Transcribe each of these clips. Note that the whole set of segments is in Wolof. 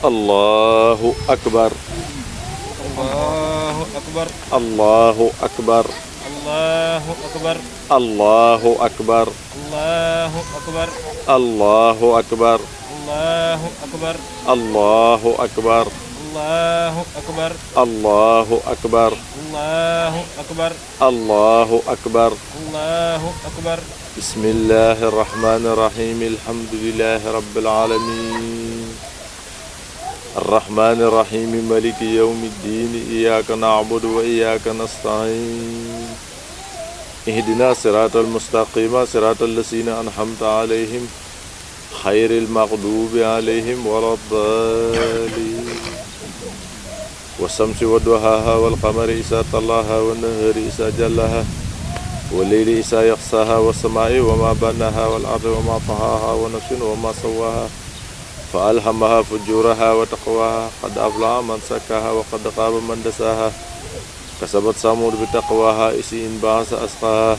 الله أكبر الله أكبر الله أكبر الله أكبر الله أكبر الله أكبر الله أكبر الله أكبر الله أكبر الله أكبر الله أكبر الله أكبر الله أكبر الله أكبر. بسم الله الرحمن الرحيم الحمد لله رب العالمين الرحمن الرحيم مالك يوم الدين إياك نعبد وإياك نستعين اهدنا الصراط المستقيم صراط الذين أنعمت عليهم غير المغضوب عليهم ولا الضالين والشمس وضحاها والقمر إذا طلاها والنهار إذا جلاها والليل إذا يغشاها والسماء وما بناها والأرض وما طحاها ونفس وما سواها فألهمها فجورها وتقواها قد أفلح من زكاها وقد خاب من دساها كسبت ثمود بتقواها إذ انبعث أشقاها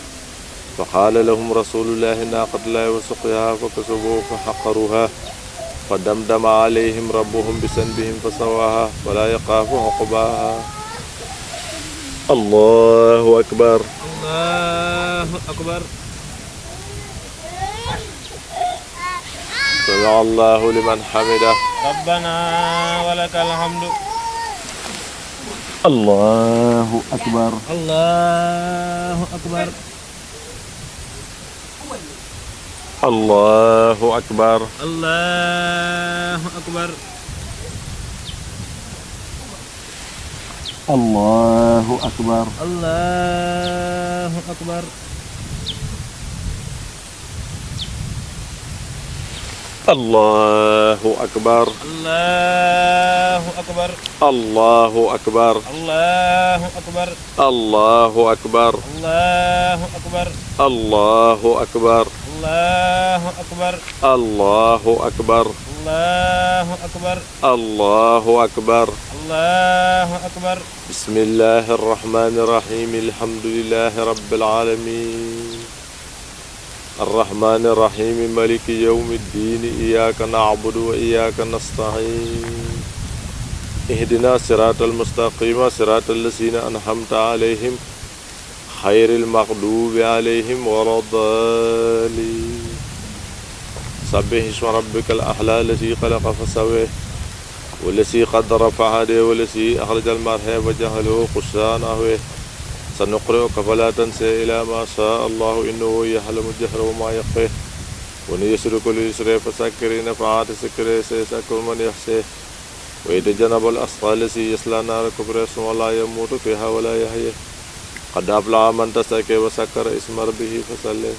فقال لهم رسول الله ناقة الله وسقياها فكسبوه فحقروها فدمدم عليهم ربهم بذنبهم فسواها ولا يخاف عقباها الله أكبر الله أكبر. سمع الله لمن حمده ربنا ولك الحمد. الله أكبر الله أكبر. الله أكبر الله أكبر. الله أكبر الله أكبر. الله أكبر الله أكبر. الله أكبر الله أكبر. الله أكبر الله أكبر. الله أكبر الله أكبر. الله أكبر الله أكبر. الله أكبر الله أكبر. بسم الله الرحمن الرحيم الحمد لله رب العالمين الرحمن الرحيم مالك يوم الدين إياك نعبد وإياك نستعين اهدنا الصراط المستقيم صراط الذين أنعمت عليهم غير المغضوب عليهم ولا الضالين سبح اسم ربك الأعلى الذي خلق فسواه والذي قدر فهدى والذي أخرج المرعى وجعله غثاء أحواه سنقرئك فلا تنسى إلى ما شاء الله إنه يعلم الجهر وما يخفى ونيسرك لليسر فذكر إن نفعت الذكر سيذكر من يخشى ويتجنب الأشقى الذي يصلى نار الكبرى ثم لا يموت فيها ولا يحيى قد أفلح من تزكى وذكر اسم ربه فصلى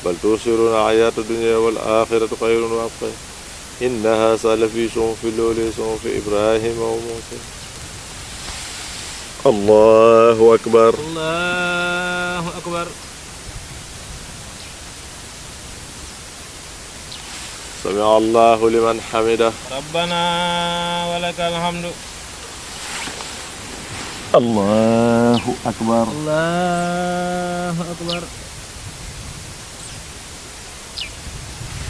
بل تؤثرون الحياة الدنيا والآخرة خير وأبقى إن هذا لفي صحف الأولى صحف إبراهيم وموسى الله أكبر الله أكبر. سمع الله لمن حمده ربنا ولك الحمد. الله أكبر الله أكبر.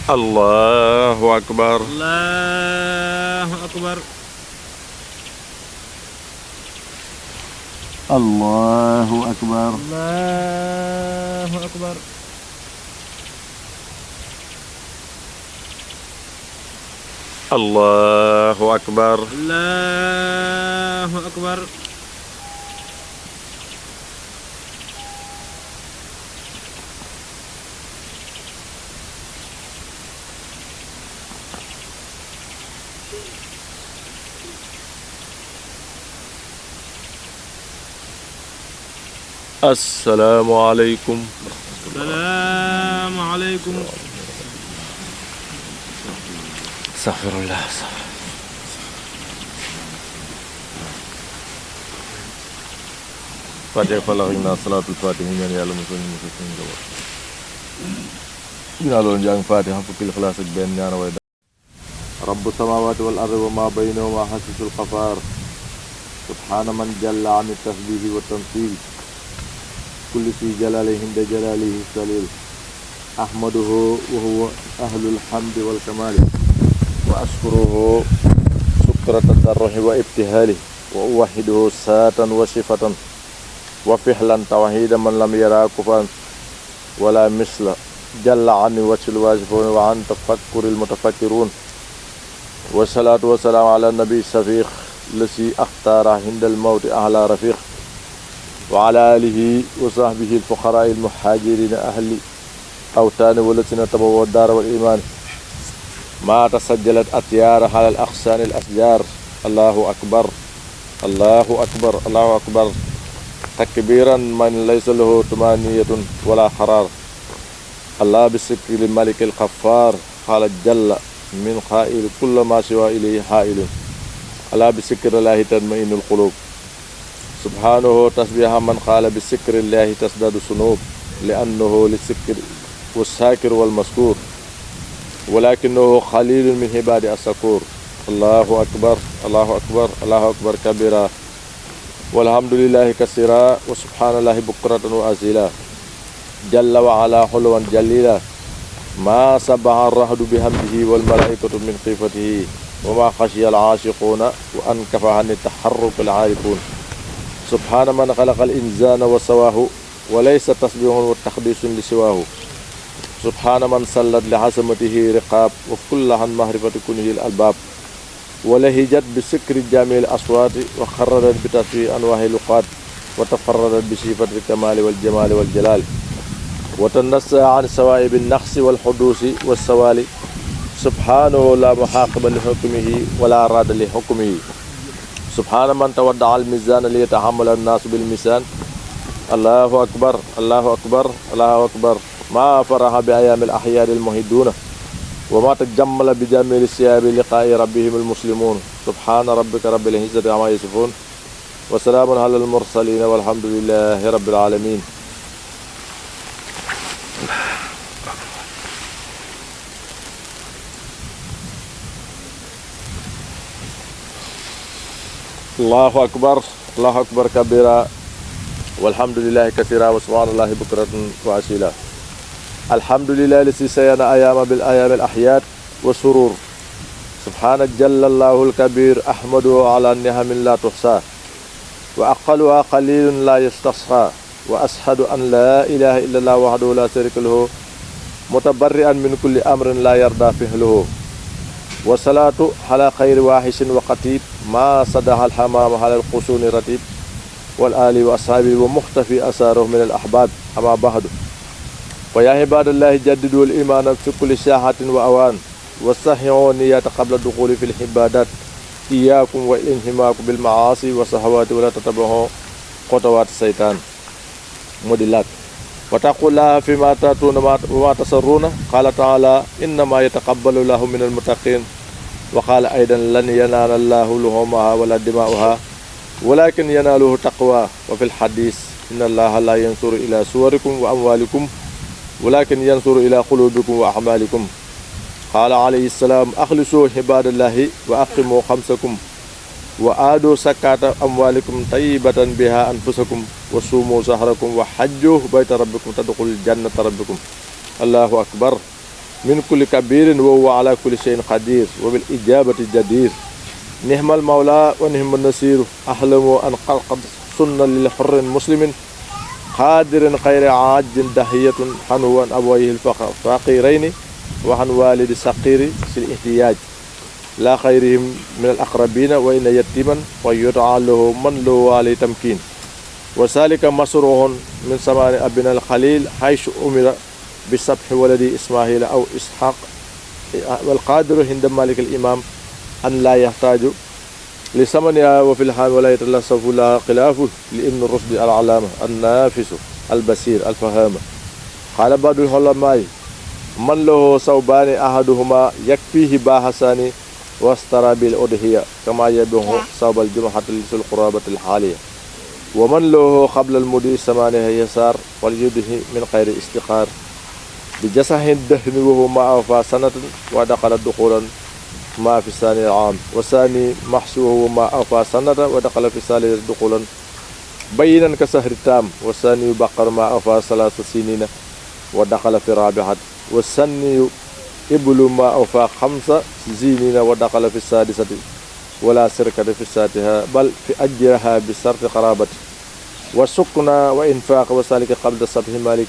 الله أكبر الله أكبر. الله أكبر الله أكبر. الله أكبر الله أكبر. السلام عليكم السلام عليكم. استغفر الله Fatiha falaqina salatul fatiha ñaan yàlla musal ñu musal suñu njaboot dinaa loolu jàng Fatiha fukki Ixlaas ak benn ñaana way rabbu samawati wal ardi wa ma baynahuma hasisul qafaar subhana man jalla an tasbihi wa tamthil kulli si jalali hinda jalalihi salil ahmaduhu wa huwa ahlul hamdi wal kamali wa ashkuruhu فكرة التضرع وابتهاله وأوحده ساة وصفة وفعلا توحيد من لم يرى كفا ولا مثل جل عن وجه الواجبون وعن تفكر المتفكرون والصلاة والسلام على النبي الشفيق الذي اختار عند الموت أهل رفيق وعلى آله وصحبه الفقراء المهاجرين أهل أوطان والذين تبوأوا الدار والإيمان ما تسجلت أطيار على الأغصان الأشجار. الله أكبر الله أكبر الله أكبر تكبيرا من ليس له طمأنينة ولا قرار. الله بالذكر الملك الغفار قال جل من قائل كل ما سوى إليه حائل. الله بذكر الله تطمئن القلوب. سبحانه تسبيح من قال بذكر الله تزداد الذنوب لأنه للذكر والذاكر والمذكور ولكنه خليل من عباد الشكور. الله أكبر الله أكبر الله أكبر كبيرا والحمد لله كثيرا وسبحان الله بكرة وأصيلا جل وعلا حلوا جليلا ما سبح الرعد بحمده والملائكة من خيفته وما خشي العاشقون وأنكف عن التحرك العارفون. سبحان من خلق الإنسان وسواه وليس تسبيح وتقديس لسواه. سبحان من سلت لحسمته رقاب وكل عن معرفة كنه الألباب ولهجت بسكر جامع الأصوات وخرجت بتسبيح أنواع اللقات وتفردت بصفة الكمال والجمال والجلال وتنسى عن سوائب النقص والحدوث والسوال. سبحانه لا محاقب لحكمه ولا راد لحكمه. سبحان من تودع الميزان ليتحمل الناس بالميزان. الله أكبر الله أكبر الله أكبر ما فرح بأيام الأحياء المهدون وما تجمل بجميل الثياب لقاء ربهم المسلمون. سبحان ربك رب العزة عما يصفون وسلام على المرسلين والحمد لله رب العالمين. الله أكبر كبيرا والحمد لله كثيرا وسبحان الله بكرة وأصيلا. الحمد لله الذي سينا أيام بالأيام الأحياء والسرور. سبحان جل الله الكبير أحمده على النعم لا تحصى وأقلها قليل لا يستصحى وأشهد أن لا إله إلا الله وحده لا شريك له متبرئا من كل أمر لا يرضى فعله. والصلاة على خير واحش وقتيب ما صدح الحمام على القصون رتيب والآل وأصحابه ومختفي أثاره من الأحباب. أما بعد ويا عباد الله جددوا الإيمان في كل ساحة وأوان وصححوا النية قبل الدخول في العبادات إياكم والانهماك بالمعاصي والشهوات ولا تتبعوا خطوات الشيطان مضلات واتقوا الله فيما تأتون وما تسرون. قال تعالى إنما يتقبل الله من المتقين وقال أيضا لن ينال الله لحومها ولا دماؤها ولكن يناله تقوى. وفي الحديث إن الله لا ينظر إلى صوركم وأموالكم ولكن ينظر إلى قلوبكم وأعمالكم. قال عليه السلام أخلصوا عباد الله وأقيموا خمسكم وآدوا زكاة أموالكم طيبة بها أنفسكم وصوموا شهركم وحجوا بيت ربكم تدخلوا الجنة ربكم. الله أكبر من كل كبير وهو على كل شيء قدير وبالإجابة جدير. نعم المولى ونعم النصير. أحلموا أن قد سنة للحر مسلم قادر خير عاج دهية حنوا أبويه الفقيرين وعن والد سقير في الاحتياج لا خيرهم من الأقربين وإن يتيما ويدعى له من له والي تمكين. وذلك مسروع من سمان أبن الخليل حيث أمر بسبح ولد إسماعيل أو إسحاق والقادر عند مالك الإمام أن لا يحتاج لثمنها وفي الحال ولا يتلصف لها خلافه لابن الرشد العلامة النافس البصير الفهامة. قال بعض العلماء من له ثوبان أحدهما يكفيه باحثان واشترى بالأضحية كما يبيع ثوب الجمعة للقرابة الحالية. ومن له قبل المدي 8 يسار وليده من غير استقار بجسح الدهن وهو ما أوفى سنة ودخل دخولا ما في الثاني العام والثاني محسوه ما أوفى سنة ودخل في الثالث دخولا بينا كسهر التام. والثاني بقر ما أوفى 3 سنين ودخل في الرابعة. والثاني إبل ما أوفى 5 سنين ودخل في السادسة. ولا سرقة في ساتها بل في أجرها بشرط قرابة وسكنى وإنفاق وذلك قبل صبح مالك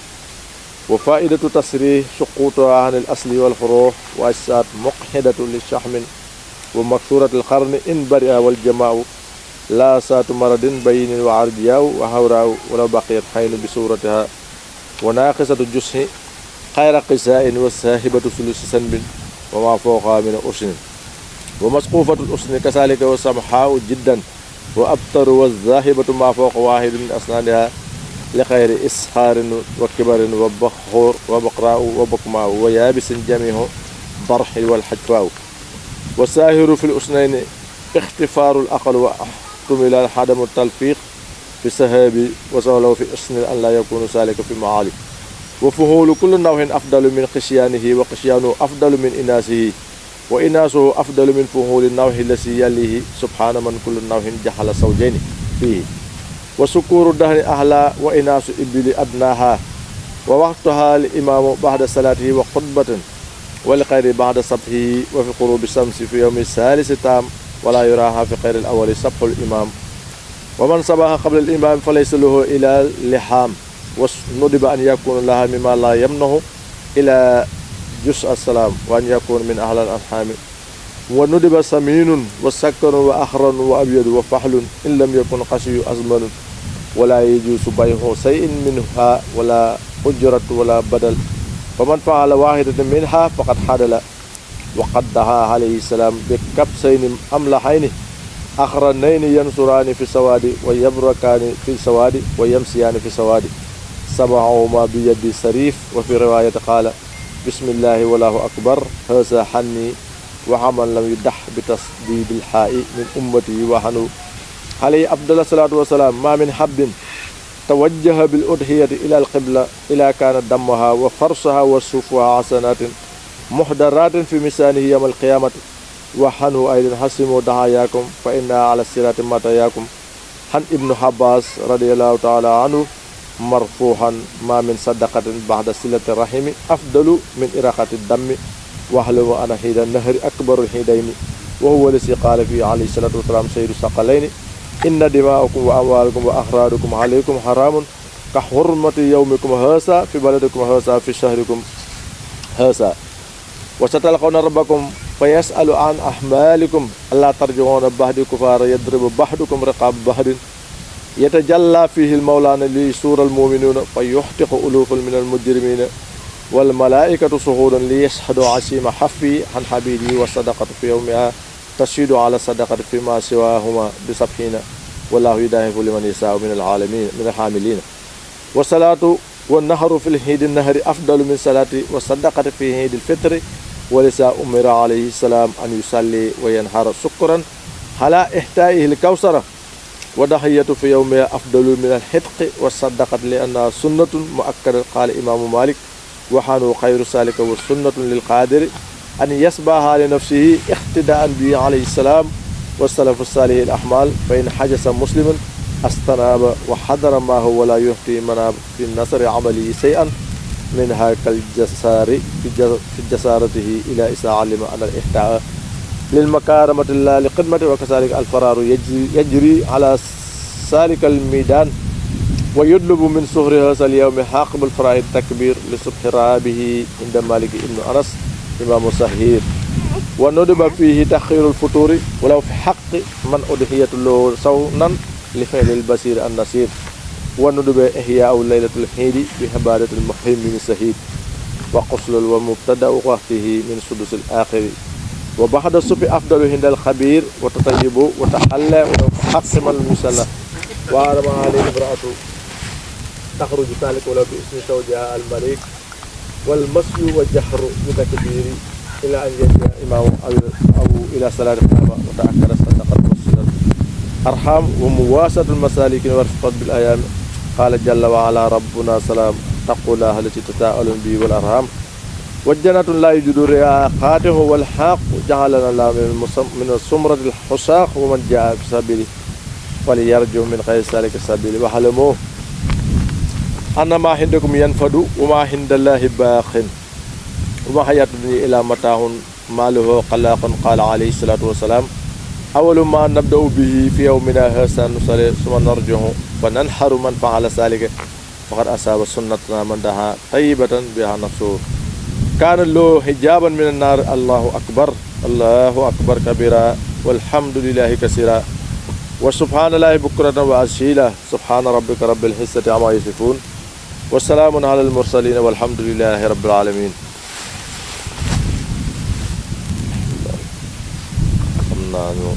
وفائدة تسريح سقوطها عن الأصل والفروع وأجساد مقحدة للشحم ومكسورة القرن إن برئ والجماع لا سات مرض بين وعرجاء وحوراء ولو بقيت حين بصورتها وناقصة الجسح خير قساء والساهبة ثلث سنب وما فوقها من أسن ومسقوفة الأسن كذلك وسمحاء جدا وأبتر والذاهبة ما فوق واحد من أسنانها لخير إسحار وكبر وبخور وبقراء وبكماء ويابس جميع ضرح والحجفاء والساهر في الأسنين اختفار الأقل واحتمل عدم التلفيق في السهاب وسولو في أسن أن لا يكون ذلك في معالي وفهول كل نوع أفضل من قشيانه وقشيانه أفضل من إناسه وإناسه أفضل من فهول النوع الذي يليه سبحان من كل نوع جحل زوجين فيه وسكور الدهر أهلا وإناس إبل أدناها ووقتها الإمام بعد صلاته وخطبة والخير بعد صبحه وفي غروب الشمس في يوم الثالث تام ولا يراها في خير الأول صبح الإمام ومن صبح قبل الإمام فليس له إلى اللحام وندب أن يكون لها مما لا يمنه إلى جزء السلام وأن يكون من أهل الأرحام وندب سمين وسكر وأخر وأبيض وفحل إن لم يكن قشي أزمن ولا يجوز بيع شيء منها ولا أجرة ولا بدل فمن فعل واحدة منها فقد حدل وقد دعا عليه السلام بكبسين أملحين أخرنين ينصران في السواد ويبركان في السواد ويمسيان في السواد سبعهما بيد سريف وفي رواية قال بسم الله والله أكبر هذا حني وعمل لم يدح بتصديد الحاء من أمتي وحنو عليه أفضل الصلاة والسلام ما من حب توجه بالأضحية إلى القبلة إلى كانت دمها وفرسها وصوفها حسنات محضرات في ميزانه يوم القيامة وحنو أيضا حسموا دعاياكم فإنها على الصراط مطاياكم عن ابن عباس رضي الله تعالى عنه مرفوعا ما من صدقة بعد صلة الرحم أفضل من إراقة الدم واعلم أن حيد النهر أكبر الحيدين وهو الذي قال فيه عليه الصلاة والسلام سيد الثقلين إن دماءكم وأموالكم وأخراجكم عليكم حرام كحرمة يومكم هذا في بلدكم هذا في شهركم هذا وستلقون ربكم فيسأل عن أحمالكم ألا ترجعون بعد كفار يضرب بعضكم رقاب بعض يتجلى فيه المولان ليسور المؤمنون فيحتق ألوف من المجرمين والملائكة صعودا ليشهدوا عسيم حفي عن حبيبه والصدقة في يومها تشهد على الصدقة فيما سواهما بسبحين والله يضاعف لمن يشاء من العالمين من الحاملين والصلاة والنهر في العيد النهر أفضل من صلاة والصدقة في عيد الفطر ولذا أمر عليه السلام أن يصلي وينهر شكرا على إحتائه الكوثر وضحية في يومها أفضل من الحدق والصدقة لأنها سنة مؤكدة قال إمام مالك وحانوا خير ذلك والسنة للقادر أن يسبها لنفسه اقتداء به عليه السلام والسلف الصالح الأحمال فإن حجس مسلم استناب وحضر ما هو ولا يهتي مناب في النصر عمله شيئا منها كالجسار في جسارته إلى إذا علم أن الإحتاء للمكارمة الله لقدمة وكذلك الفرار يجري على سالك الميدان ويطلب من سهر هذا اليوم حاقب الفرائض التكبير لصبح رابه عند مالك ابن أنس إمام صحيح وندب فيه تأخير الفطور ولو في حق من أضحية له صونا لفعل البصير النصير وندب إحياء ليلة العيد بحبادة المحرم من الشهيد وقصل ومبتدأ وقته من سدس الآخر وبعد الصبح أفضل عند الخبير وتطيب وتحلى وتحقم المسلى وعرم عليه امرأة تخرج ذلك ولو باسم زوجها الملك والمسي والجحر بتكبير إلى أن يجي إمام أو إلى صلاة القيامة وتأكد الصدقة والصلة أرحام ومواساة المسالكين ورفقة بالأيام قال جل وعلا ربنا سلام تقول الله التي تتساءلون به والأرحام والجنة لا يوجد رياقاته والحاق جعلنا الله من السمرة الحساق ومن جاء في سبيله فليرجو من غير ذلك السبيل واعلموا أن ما عندكم ينفد وما عند الله باق وما حياة الدنيا إلا متاع ماله قلاق قال عليه الصلاة والسلام awalu ma nabda'u bihi fi yawmina haza nusalli summa narji'u fa nanharu man fa'ala zalika faqad asaba sunnatana man daha tayyibatan biha nafsuhu kaana lahu hijaban min an-nar. allahu akbar kabira walhamdulillahi kasira wa subhanallahi bukratan wa asila subhana rabbika rabbil izzati amma yasifun wa salamun ala al-mursalin walhamdulillahi rabbil alamin. xam naa ñu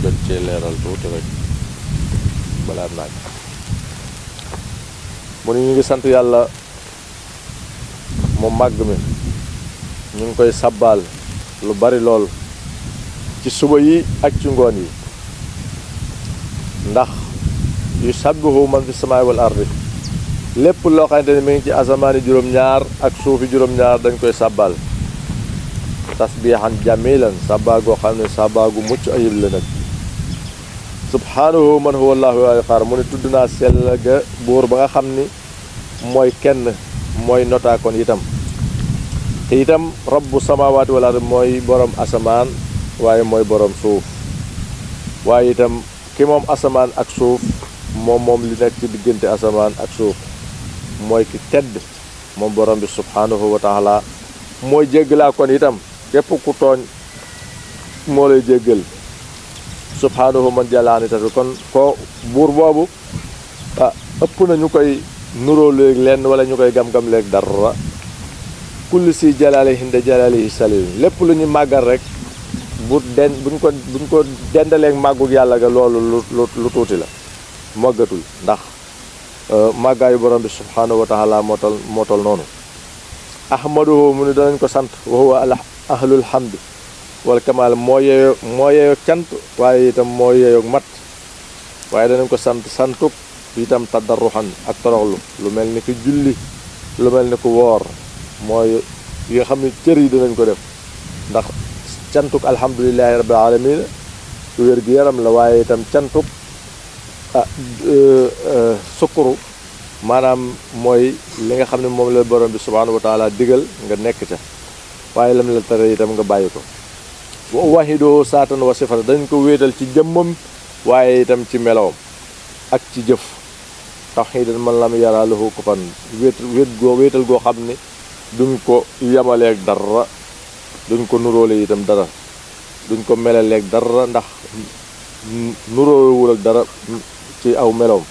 jot cee leeral tuuti rek balaa naaj mu ne ñu ngi sant yàlla mu màgg mi ñu ngi koy sabbaal lu bari lool ci suba yi ak ci ngoon yi ndax yu sabbihu man fi samaa'i wal ardi lépp loo xamante ne mi ngi ci asamaani juróom-ñaar ak suufi juróom-ñaar dañ koy sabbaal tasbihan jamilan sabbaa goo xam ne sabbaa gu mucc ayib la nag. subhaanahu man huwa allahu al-qahaar mu ne tudd naa sell ga buur ba nga xam ni mooy kenn mooy notaakoon itam te itam rabbu samaawaati wal ardi mooy borom asamaan waaye mooy borom suuf waaye itam ki moom asamaan ak suuf moom li nekk ci diggante asamaan ak suuf mooy ki tedd moom borom bi subhaanahu wa taala mooy jéggalaa kon itam képp ku tooñ moo lay jéggal subhaanahu man jàllaani tatu kon ko buur boobu ëpp na ñu koy nuroo léegi lenn wala ñu koy gam-gam léegi dara kulli si jalaali hinda jalaali salil lépp lu ñu màggal rek buñ ko dendaleeg màggug yàlla ga loolu lu tuuti la màggatul ndax màggaayu borom bi subhaanahu wa taala moo tol noonu. ahmaduhu mu ni danañ ko sant wa huwa ahlul hamd wal kamal moo yeeyoo cant waaye itam moo yeeyoo mat waaye danañ ko santuk itam tadarruxan ak toroxlu lu mel ni ki julli lu mel ni ku woor mooy yi nga xam ne cër yi danañ ko def ndax cantuk alhamdulillahi rabbil alamin lu wér gi yaram la waaye itam cantuk sukkuru maanaam mooy li nga xam ne moom la borom bi subhanahu wa taala digal nga nekk ca waaye lam la tere itam nga bàyyi ko wa wahidoo saatan wa sifata dañ ko wéetal ci jëmmam waaye itam ci melowam ak ci jëf tawhidan man lam yara lahu kufuwan wéetal goo xam ne duñ ko yemaleeg dara duñ ko nuróole itam dara duñ ko melaleeg dara ndax nuróowul ak dara ci aw melowam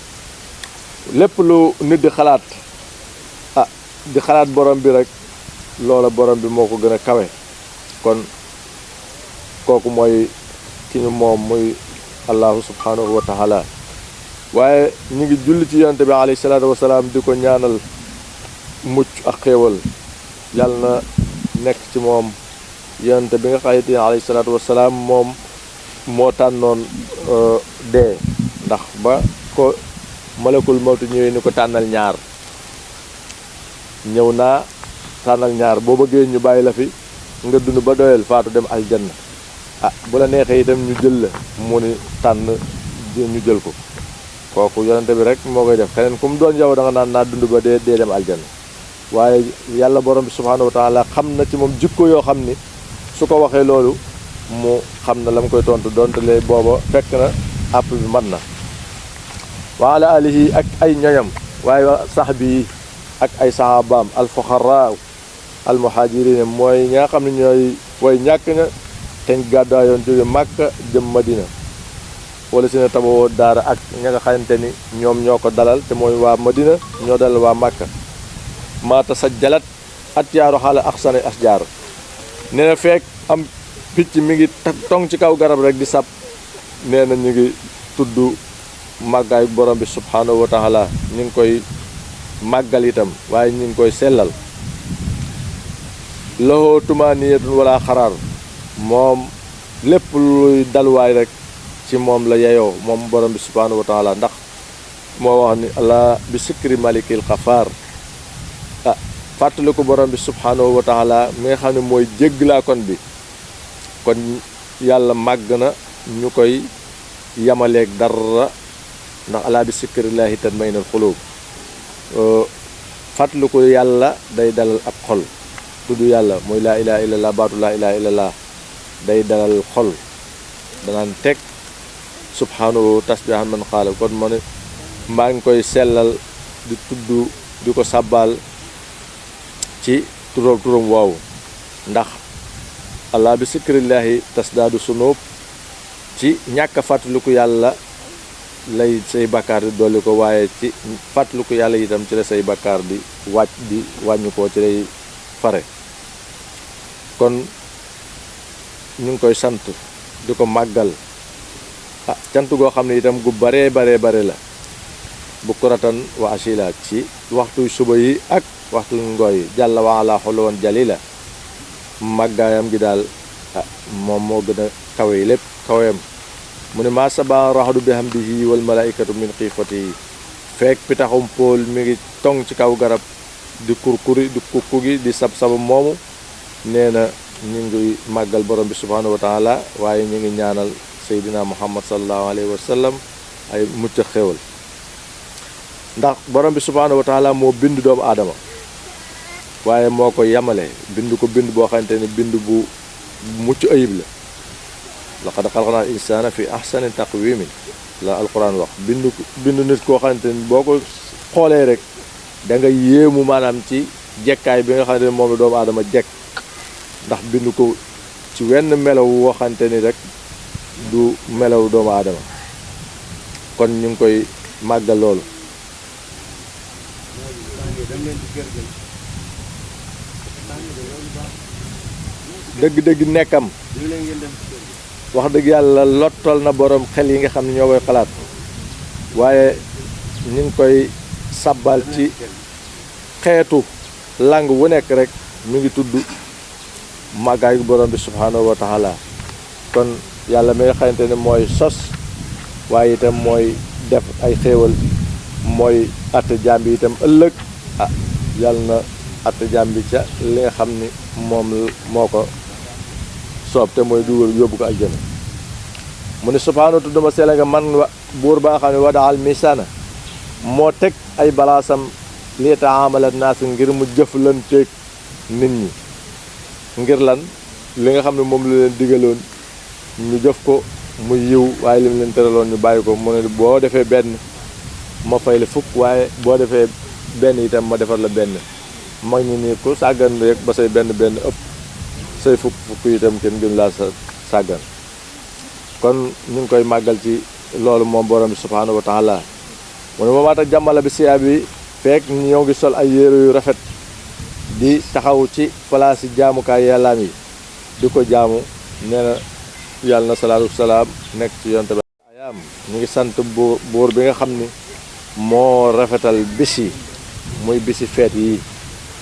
lépp lu nit di xalaat di xalaat borom bi rek loola borom bi moo ko gën a kawe kon kooku mooy ki ñu moom muy allahu subhanahu wa taala waaye ñu ngi julli ci yonente bi alayhi salaatu wasalaam di ko ñaanal mucc ak xéewal yàlla na nekk ci moom yonente bi nga xamante ne alayhi salaatu wasalaam moom moo tànnoon dee ndax ba ko malakul mawtu ñëwee ni ko tànnal ñaar ñëw naa tànnal ñaar boo bëggee ñu bàyyi la fi nga dund ba doyal faatu dem aljanna bu la neexee itam ñu jël la mu ni tànn ñu jël ko kooku yonente bi rek moo koy def keneen ku mu doon yow da nga naan naa dund ba dee dem aljanna waaye yàlla borom bi subhanahu wa taala xam na ci moom jikko yoo xam ni su ko waxee loolu mu xam na la mu koy tontu donte lee booba fekk na àpp bi mat na wa ala alihi ak ay ñoñam waaye sahbi yi ak ay sahabaam alfuqaraa almuhaajiriin mooy ñi nga xam ne ñooy way ñàkk ña teñ gàddaayoon jóge Màkka jëm Madina wala si ne tabawoo daara ak ña nga xamante ni ñoom ñoo ko dalal te mooy waa Madina ñoo dalal waa Màkka maata sa jalat at yaaru xaala axsani asjaar nee na fekk am picc mi ngi tong ci kaw garab rek di sab nee na ñu ngi tudd màggaay borom bi subhanahu wa taala ñu ngi koy màggal itam waaye ñu ngi koy sellal lahu tumaaniyatun wala xaraar moom lépp luy dalwaay rek ci moom la yeyoo moom borom bi subhanahu wa taala ndax moo wax ni allah bi sikri malikil xafaar fàttali ko borom bi subhanahu wa taala mi nga xam ne mooy jégglaa kon bi kon yàlla màgg na ñu koy yamaleeg dara ndax ala bi sikrillahi tatma'innul qulub fàttali ko yàlla day dalal ab xol tudd yàlla mooy laa ilaha illallah baatu laa ilaha illallah day dalal xol danaan teg subhanahu tasbihan man xaala kon mo ne maa ngi koy sellal di tudd di ko sàbbaal ci turam waaw ndax allah bi sikrillahi tasdaadu sunub ci ñàkk a fàttaliku yàlla lay say bakkaar di dolli ko waaye ci fàttaliku yàlla itam ci la say bakkaar di wàññi ko ci lay fare kon ñu ngi koy sant di ko màggal cant goo xam ne itam gu bare la bu kuratan wa asila ci waxtu suba yi ak waxtu ngooy yi jàlla waala xolu woon jalila màggaayam gi daal moom moo gën a kawe yi lépp kaweem mu ne maa saba raxadu bi hamdihi wal malaikatu min xiifatihi fekk pitaxum pool mi ngi tong ci kaw garab di kurkuri di kukku gi di sab-saba moomu nee na ñu ngi màggal borom bi subhanahu wa taala waaye ñu ngi ñaanal seydina muhammad sallallahu alayhi wa sallam ay mucc xéwal ndax borom bi subhanahu wa taala moo bind doomu aadama waaye moo ko yamale bind ko bind boo xamante ne bind bu mucc ayib la laqad xalaqnal insaana fi ahsani taqwimin la alquran wax bind nit koo xamante ni boo ko xoolee rek da nga yéemu maanaam ci jekkaay bi nga xamante ne moom la doomu aadama jekk ndax bind ko ci wenn melaw woo xamante ni rek du melaw doomu aadama kon ñu ngi koy màggal loolu dëgg-dëgg nekkam wax dëgg yàlla lottal na borom xel yi nga xam ne ñoo koy xalaat waaye ñu ngi koy sabbal ci xeetu lang wu nekk rek mi ngi tudd màggaayu borom bi subhanahu wa taala kon yàlla mi nga xamante ne mooy sos waaye itam mooy def ay xéewal mooy atte jaam bi itam ëllëg yàlla na atte jaam bi ca li nga xam ni moom moo ko soob te mooy dugal yóbbu ko aljana mu ne subhaanahu tudduma sell nga man buur ba nga xam ne wadaal misaana moo teg ay balaasam li taamala naas ngir mu jëflanteeg nit ñi ngir lan li nga xam ne moom la leen digaloon ñu jëf ko mu yiw waaye li mu leen tëraloon ñu bàyyi ko mu ne boo defee benn ma fay la fukk waaye boo defee benn itam ma defar la benn mag ñi ni ku sàggan rek ba say benn ëpp say fukk itam kenn gën laa sàggan kon ñu ngi koy màggal ci loolu moom borom bi subhanahu wa taala mu ne moom tax jàmmala bi siyaa bi fekk ñoo ngi sol ay yére yu rafet di taxaw ci place yi jaamukaay yàllaam yi di ko jaamu nee na yàlla na salaatu salaam nekk ci yonte bi ayaam ñu ngi sant buur bi nga xam ni moo rafetal bis yi muy bisi feet yi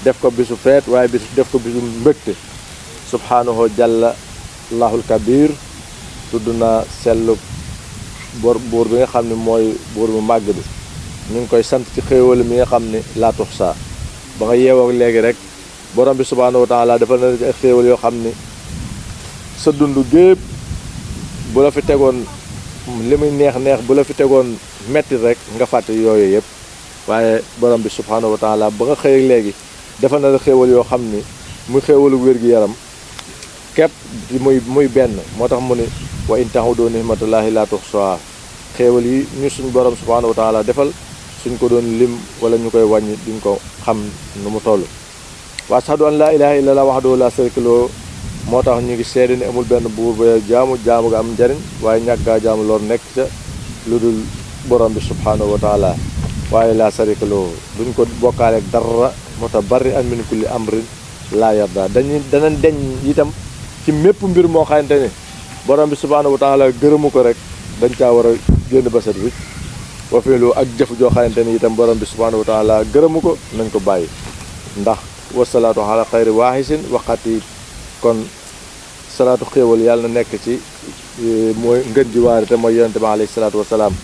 def ko bisu feet waaye def ko bisu mbëgte subhanahu jalla allahul kabir tudd na sellu buur bi nga xam ne mooy buur bu màgg bi ñu ngi koy sant ci xéewal mi nga xam ne laa tux saa ba nga yeewoo léegi rek borom bi subhanahu wa taala dafa na ci ay xéewal yoo xam ni sa dund gépp bu la fi tegoon li muy neex bu la fi tegoon metti rek nga fàtte yooyu yëpp waaye borom bi subhanahu wa taala ba nga xëy léegi dafa na la xéewal yoo xam ni muy xéewalu wér-gi-yaram képp muy benn moo tax mu ni wa in ta'udu ni'matallahi la tuhsuha xéewal yi ñu suñ borom subhanahu wa taala defal suñ ko doon lim wala ñu koy wàññi duñ ko xam nu mu toll wa ashhadu an la ilaha illallah wahdahu la sharika lahu moo tax ñu ngi seede ne amul benn buur ba jaamu ga am njariñ waaye ñàkk gaa jaamu loolu nekk ca lu dul borom bi subhanahu wa taala waaye la sharika lahu duñ ko bokkaaleeg dara mutabarri'an min kulli amrin laa yarda danañ deñ itam ci mépp mbir moo xamante ne borom bi subhanahu wa taala gërëmu ko rek dañ caa war a génn ba set wicc wa feelu ak jëf joo xamante ni itam borom bi subhanahu wa taala gërëmu ko nañ ko bàyyi ndax wasalaatu ala xayri waahisin waqati kon salaatu xéewal yàlla na nekk ci mooy ngën ji waari te mooy yonente bi alayhi salaatu wasalaam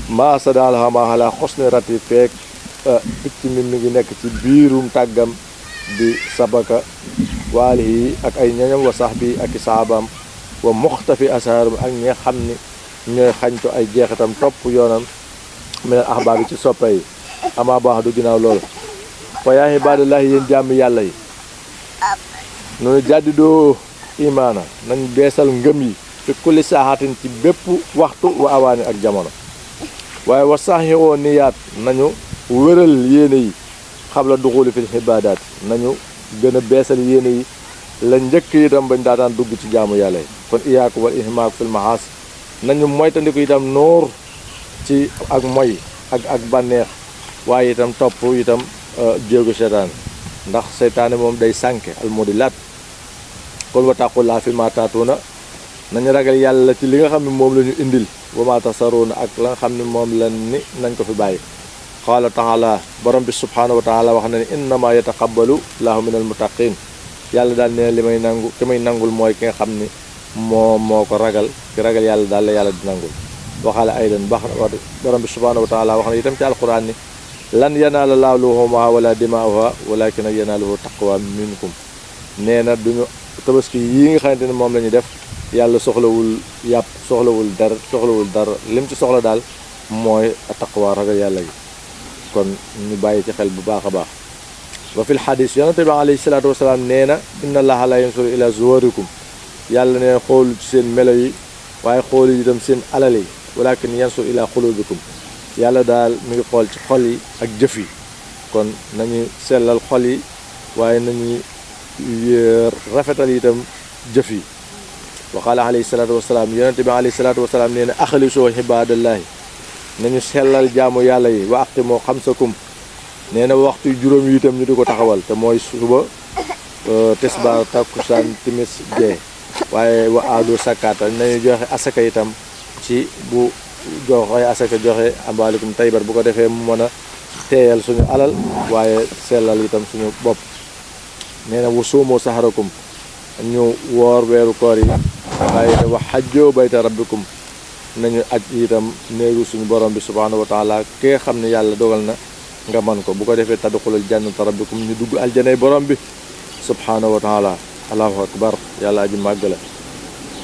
maa sadalhama ala xosni rati feek picc mi ngi nekk ci biirum tàggam di sabaka waalihi ak ay ñoñam wa sax bi ak i sahabaam wa muxtafi asaarum ak ñi nga xam ni ñooy xañtu ay jeexitam topp yoonam minal ahbaab yi ci soppe yi ama baax du ginnaaw loolu fa yaa ibaadallahi yéen jàmm yàlla yi noonu jàddidoo imaana nañ beesal ngëm yi fi kulli saaxaatin ci bépp waxtu wa awaani ak jamono waaye wa saxixoo niyaat nañu wëral yéene yi xabla duxuli fil ibaadaat nañu gën a beesal yéene yi la njëkk itam bañ daataan dugg ci jaamu yàlla yi kon iyaaku wal ihmaak fil mahaas nañu moytandiku itam nóor ci ak moy ak bànneex waaye itam topp itam jéegu seytaane ndax seytaane moom day sànke almudilaat kon wa taqullaa fi ma taatuuna nañu ragal yàlla ci li nga xam ne moom la ñu indil wa ma tasaruuna ak la nga xam ne moom la ni nañ ko fi bàyyi qaala taala borom bi subhaanahu wa taala wax na ne innama yataqabbalu laahu min almuttaqin yàlla daal nee li may nangu ki may nangul mooy ki nga xam ni moo ko ragal ki ragal yàlla daal la yàlla di nangul waxaale aydan baax borom bi subhaanahu wa taala wax na itam ci alquran ni lan yanaala laahu luhuumuhaa wala dimaa'uhaa walakin yanaaluhu taqwa minkum nee na duñu tabaski yii nga xamante ne moom la ñuy def yàlla soxlawul yàpp soxlawul dara lim ci soxla daal mooy taqwa ragal yàlla gi kon ñu bàyyi ci xel bu baax a baax wa fil xadis yonente bi alayhi salaatu wasalaam nee na inna allaha la yansuru ila zuwarikum yàlla nee xoolu ci seen melo yi waaye xoolu itam seen alal yi walakin yansur ila xulubikum yàlla daal mi ngi xool ci xol yi ak jëf yi kon nañu sellal xol yi waaye nañu rafetal itam jëf yi wa qaala alayhi salaatu wasalaam yonente bi alayhi salaatu wasalaam nee na axalisoo ibaadallahi nañu sellal jaamu yàlla yi wa aqimoo xamsakum nee na waxtu juróom yi itam ñu di ko taxawal te mooy suba tisbaar takkusaan timis gee waaye wa aado sakkaata nañu joxe asaka itam ci bu joxe asaka joxe ambaalikum taybar bu ko defee mu mën a teeyal suñu alal waaye sellal itam suñu bopp nee na wa suumoo saharakum ñu woor weeru koor yi waaye wa xajjoo bayta rabbikum nañu aj itam néegu suñu borom bi subhaanahu wa taala ki nga xam ne yàlla dogal na nga man ko bu ko defee tadxulul jannata rabbikum ñu dugg aljanay borom bi subhaanahu wa taala allahu akbar yàlla aji màgg la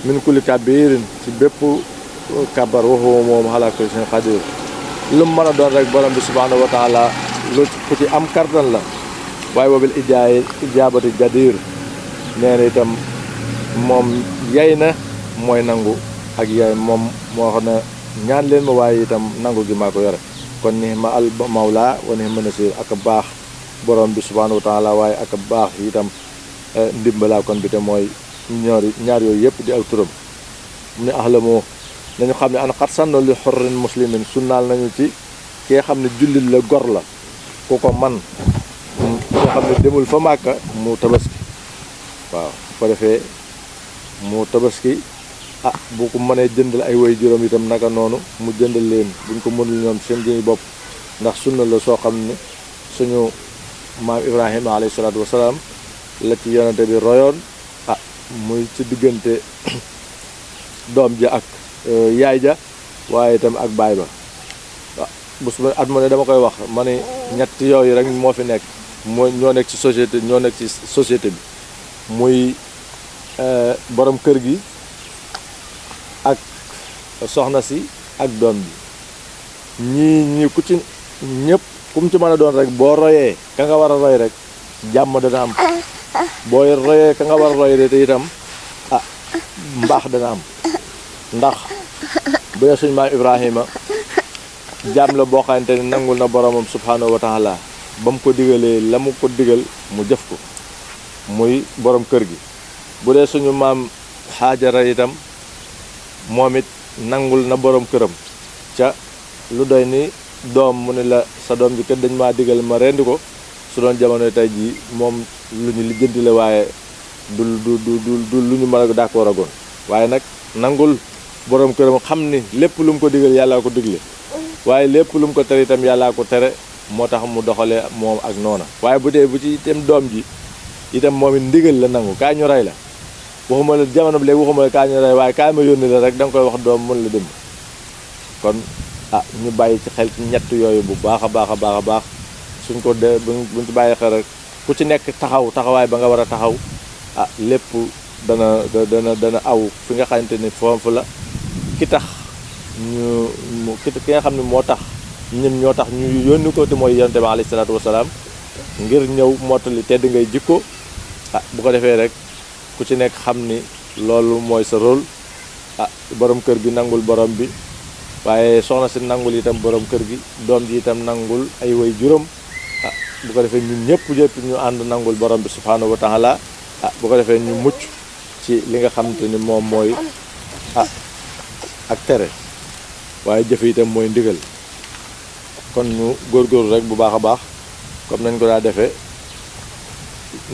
min kulli kabirin ci bépp kabar waxoo moom ala kulli shay'in qadir lu mu mën a doon rek borom bi subhaanahu wa taala lu ku ci am kartan la waaye wabil ijaabati jadir nee na itam moom yay na mooy nangu ak yaay moom moo xam ne ñaan leen ma waaye itam nangu gi maa ko yore kon ni ma al mawla wa ni ma nasir ak baax borom bi subhanahu wa taala waaye ak baax itam ndimbalaa kon bi te mooy ñaar yooyu yëpp di aw turam mu ne ahlamoo nañu xam ne an xat sànno li xorrin muslimin sunnaal nañu ci ki nga xam ne jullit la gor la ku ko man ki nga xam ne demul fa Màkka mu tabaski waaw ko defee mu tabaski bu ko mënee jëndal ay way juróom itam naka noonu mu jëndal leen buñ ko mënul ñoom seen jëmi bopp ndax sunna la soo xam ne suñu maam Ibrahima alayhi salaatu wasalaam la ci yonante bi royoon muy ci diggante doom ja ak yaay ja waaye itam ak baay ba bés bu at mu ne dama koy wax ma ne ñett yooyu rek moo fi nekk ñoo nekk ci société bi muy borom kër gi ak soxna si ak doom bi ñii ku ci ñëpp ku mu ci mën a doon rek boo royee ka nga war a roy rek jàmm dana am boo royee ka nga war a roy de te itam mbaax dana am ndax bu dee suñu maam Ibrahima jaam la boo xamante ni nangul na boromam subhaanahu wa taala ba mu ko digalee la mu ko digal mu jëf ko muy borom kër gi bu dee suñu maam Haajara itam moom it nangul na borom këram ca lu doy ni doom mu ne la sa doom ji kat dañ maa digal ma rendi ko su doon jamono tey jii moom lu ñu lijjanti la waaye du lu ñu mën a d'accord agoon waaye nag nangul borom këram xam ni lépp lu mu ko digal yàllaa ko digle waaye lépp lu mu ko tere itam yàllaa ko tere moo tax mu doxalee moom ak noona waaye bu dee bu ci itam doom ji itam moom it ndigal la nangu kaa ñu rey la waxuma la jamono bi léegi waxuma la kaa ñu rey waaye kaa ma yónni la rek da nga koy wax doom mën la dem kon ñu bàyyi ci xel ci ñett yooyu bu baax a baax a baax a baax suñ ko de buñ ci bàyyi xel rek ku ci nekk taxawaay ba nga war a taxaw lépp dana aw fi nga xamante ni foofu la ki tax ki nga xam ne moo tax ñoo tax ñu yónni ko te mooy yonent bi alayhi salaatu wasalaam ngir ñëw mottali tedd ngay jikko bu ko defee rek ku ci nekk xam ni loolu mooy sa rôle borom kër gi nangul borom bi waaye soxna si nangul itam borom kër gi doom ji itam nangul ay way juróom bu ko defee ñun ñëpp ñu ànd nangul borom bi subhanahu wa taala bu ko defee ñu mucc ci li nga xamante ni moom mooy ak tere waaye jëfe itam mooy ndigal kon ñu góorgóorlu rek bu baax a baax comme nañ ko daa defee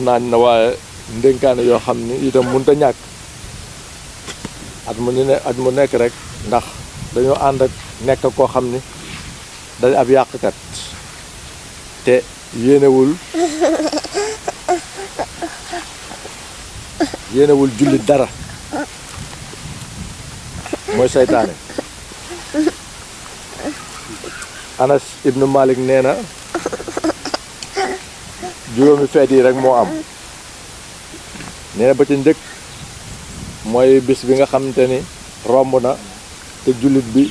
naañ na waaye ndénkaane yoo xam ni itam mënut a ñàkk at mu nekk rek ndax dañoo ànd ak nekk koo xam ni day ab yàqkat te yéenewul jullit dara mooy seytaane. Anas ibnu Malik nee na juróomi feet yi rek moo am nee na ba ca njëkk mooy bis bi nga xamante ni romb na te jullit bi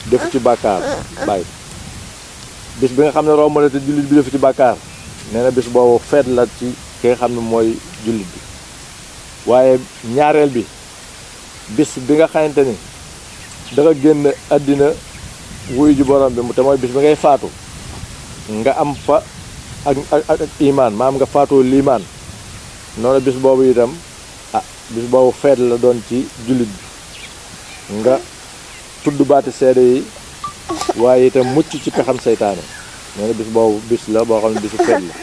defu ci bàkkaar bàyyi bis bi nga xam ne romb na te jullit bi defu ci bàkkaar nee na bis boobu feet la ci ki nga xam ne mooy jullit bi waaye ñaareel bi bis bi nga xamante ni da nga génn àddina wuyu ji borom bi mu te mooy bis bi ngay faatu nga am fa ak imaan maam nga faatoo liimaan noonu bis boobu itam bis boobu feet la doon ci jullit bi nga tudd baati seede yi waaye itam mucc ci pexam seytaane nee na bis boobu bis la boo xam ne bisu feet la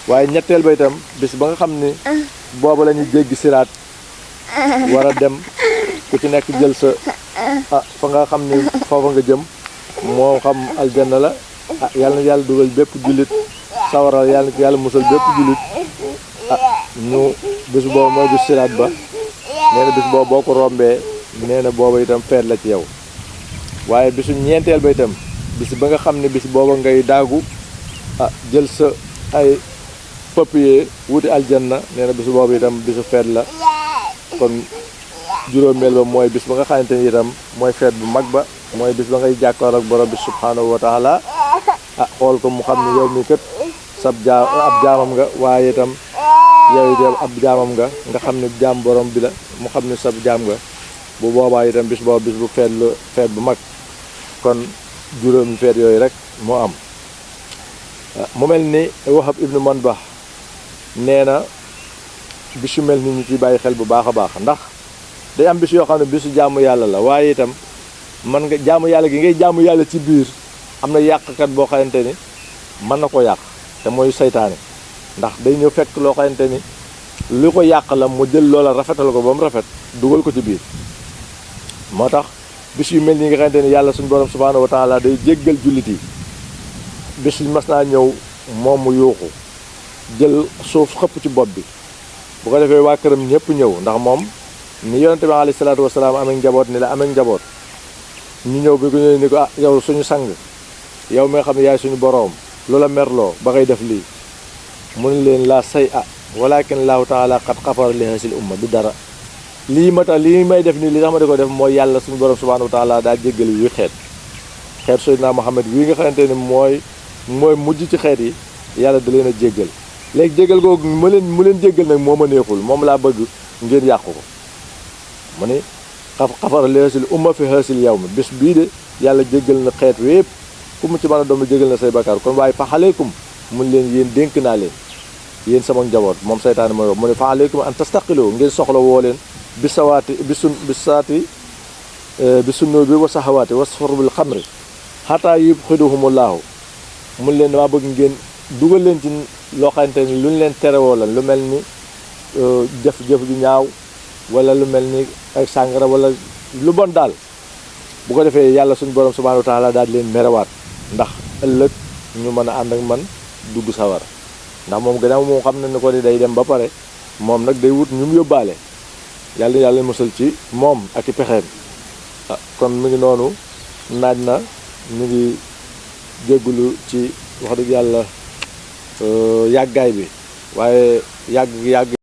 waaye ñetteel ba itam bis ba nga xam ni boobu la ñuy jéggi siraat war a dem ku ci nekk jël sa fa nga xam ni foofa nga jëm moo xam aljanna la yàlla na yàlla dugal bépp jullit sawara yàlla na yàlla musal bépp jullit ñu bis boobu mooy bis siraat ba nee na bis boobu boo ko rombee nee na booba itam feet la ci yow waaye bisu ñeenteel ba itam bis ba nga xam ne bis booba ngay daagu jël sa ay papier wuti aljanna nee na bis boobu itam bisu feet la kon juróomeel ba mooy bis ba nga xamante ni itam mooy feet bu mag ba mooy bis ba ngay jàkkaar ak borom bi subhanahu wa taala xool ko mu xam ne yow mi kat ab jaamam nga waaye itam yow itam ab jaamam nga xam ne jaam borom bi la mu xam ne sab jaam nga bu boobaa itam bis boobu bis bu feet bu mag kon juróomi feet yooyu rek moo am mu mel ni Wahab ibnu Manbah nee na bis yu mel ni ñu ci bàyyi xel bu baax a baax ndax day am bis yoo xam ne bisu jaamu yàlla la waaye itam man nga jaamu yàlla gi ngay jaamu yàlla ci biir am na yàqkat boo xamante ni mën na ko yàq te mooy seytaane ndax day ñëw fekk loo xamante ni lu ko yàq la mu jël loola rafetal ko ba mu rafet dugal ko ci biir moo tax bis yu mel ni nga xamante ni yàlla suñu borom subhanahu wa taala day jéggal jullit yi bis yu mas naa ñëw moom mu yuuxu jël suuf xëpp ci bopp bi bu ko defee waa këram ñëpp ñëw ndax moom ni yonente bi alayhi salaatu wasalaam amee njaboot ni la amee njaboot ñu ñëw bi ko ñëwee ni ko yow suñu sang yow mi nga xam ne yaay suñu boroom loola merloo ba ngay def lii mu ne leen laa say walakin laahu taala qad xafara li hasil umma du dara lii ma tax lii may def nii li tax ma di ko def mooy yàlla suñu borom subhanahu wa taala daa jéggal wi xeet Seydina Muhammad wii nga xamante ni mooy mujj ci xeet yi yàlla da leen a jéggal léegi jéggal googu mu leen jéggal nag moo ma neexul moom laa bëgg ngeen yàqu ko mu ni xafara li hasil umma fi hasil yawm bés bii de yàlla jéggal na xeet wépp ku mu ci mën a doom jéggal na say bakkaar kon waaye fa aleykum mun leen yéen dénk naa leen yéen sama njaboot moom seytaane mooy mu ne fa aleykum an tastaqiloo ngeen soxla woo leen bi sunno bi wa sahawaati wa sarbil xamri xataa yubxiduhumullaahu mun leen dama bëgg ngeen dugal leen ci loo xamante ni lu ñu leen terewoo la lu mel ni jëf-jëf ju ñaaw wala lu mel ni ay sàngara wala lu bon daal bu ko defee yàlla suñu borom subhanahu wa taala daal di leen merewaat ndax ëllëg ñu mën a ànd ak man dugg sawara ndax moom gannaaw moo xam ne ni ko ni day dem ba pare moom nag day wut ñu mu yóbbaale yàlla musal ci moom ak i pexeem kon mi ngi noonu naaj na ñu ngi jéggulu ci wax dëgg yàlla yàggaay bi waaye yàgg